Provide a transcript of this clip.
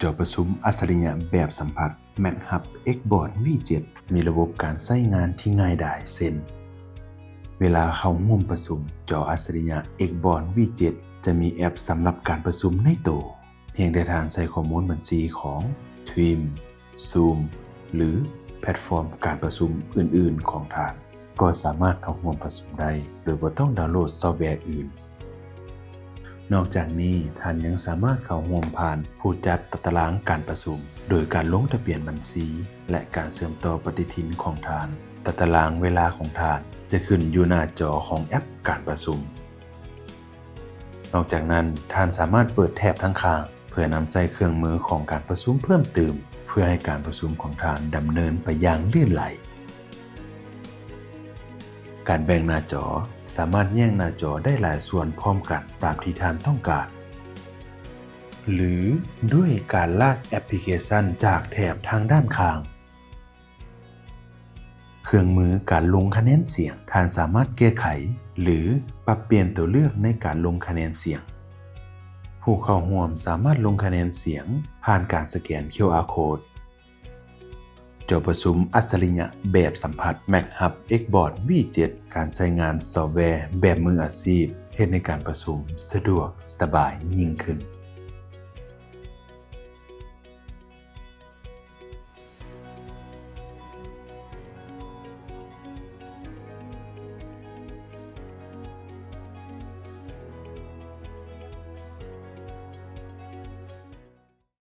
ຈໍປະຊຸມອັດສະລິຍະແບບສຳຜັດ MacHub Xboard ວີເຈັດ ມີລະບົບການໃຊ້ງານທີ່ງ່າຍດາຍ ເຊັ່ນ ເວລາເຂົ້າຮ່ວມປະຊຸມ, ຈໍອັດສະລິຍະ Xboard ວີເຈັດ ຈະມີແອັບສຳລັບການປະຊຸມໃນໂຕ. ພຽງແຕ່ທ່ານໃສ່ຂໍ້ມູນບັນຊີຂອງ Teams, Zoom ຫຼື ແພລດຟອມການປະຊຸມອື່ນໆຂອງທ່ານ, ກໍສາມາດເຂົ້າຮ່ວມປະຊຸມໄດ້ ໂດຍບໍ່ຕ້ອງດາວໂຫຼດຊອບແວອື່ນ. ນອກຈາກນີ້, ທ່ານຍັງສາມາດເຂົ້າຮ່ວມຜ່ານຜູ້ຈັດຕາຕະລາງການປະຊຸມ ໂດຍການລົງທະບຽນບັນຊີ ແລະ ການເຊື່ອມຕໍ່ປະຕິທິນຂອງທ່ານ. ຕາຕະລາງເວລາຂອງທ່ານຈະຂຶ້ນຢູ່ໜ້າຈໍຂອງແອັບການປະຊຸມ. ນອກຈາກນັ້ນ, ທ່ານສາມາດເປີດແຖບທາງຂ້າງ ເພື່ອນຳໃຊ້ເຄື່ອງມືຂອງການປະຊຸມເພີ່ມຕື່ມ ເພື່ອໃຫ້ການປະຊຸມຂອງທ່ານດຳເນີນໄປຢ່າງລື່ນໄຫຼ. ການແບ່ງໜ້າຈໍ ສາມາດແຍກໜ້າຈໍໄດ້ຫຼາຍສ່ວນພ້ອມກັນຕາມທີ່ທ່ານຕ້ອງການ ຫຼື ດ້ວຍການລາກແອັບພລິເຄຊັນຈາກແຖບທາງດ້ານຂ້າງ. ເຄື່ອງມືການລົງຄະແນນສຽງ, ທ່ານສາມາດແກ້ໄຂ ຫຼື ປັບປ່ຽນຕົວເລືອກໃນການລົງຄະແນນສຽງ. ຜູ້ເຂົ້າຮ່ວມສາມາດລົງຄະແນນສຽງຜ່ານການສະແກນ QR Code. ຈໍປະຊຸມອັດສະລິຍະແບບສຳຜັດ MacHub Xboard ວີເຈັດ ການໃຊ້ງານຊອບແວແບບມືອາຊີບ ເຮັດໃຫ້ການປະຊຸມສະດວກສະບາຍຍິ່ງຂຶ້ນ.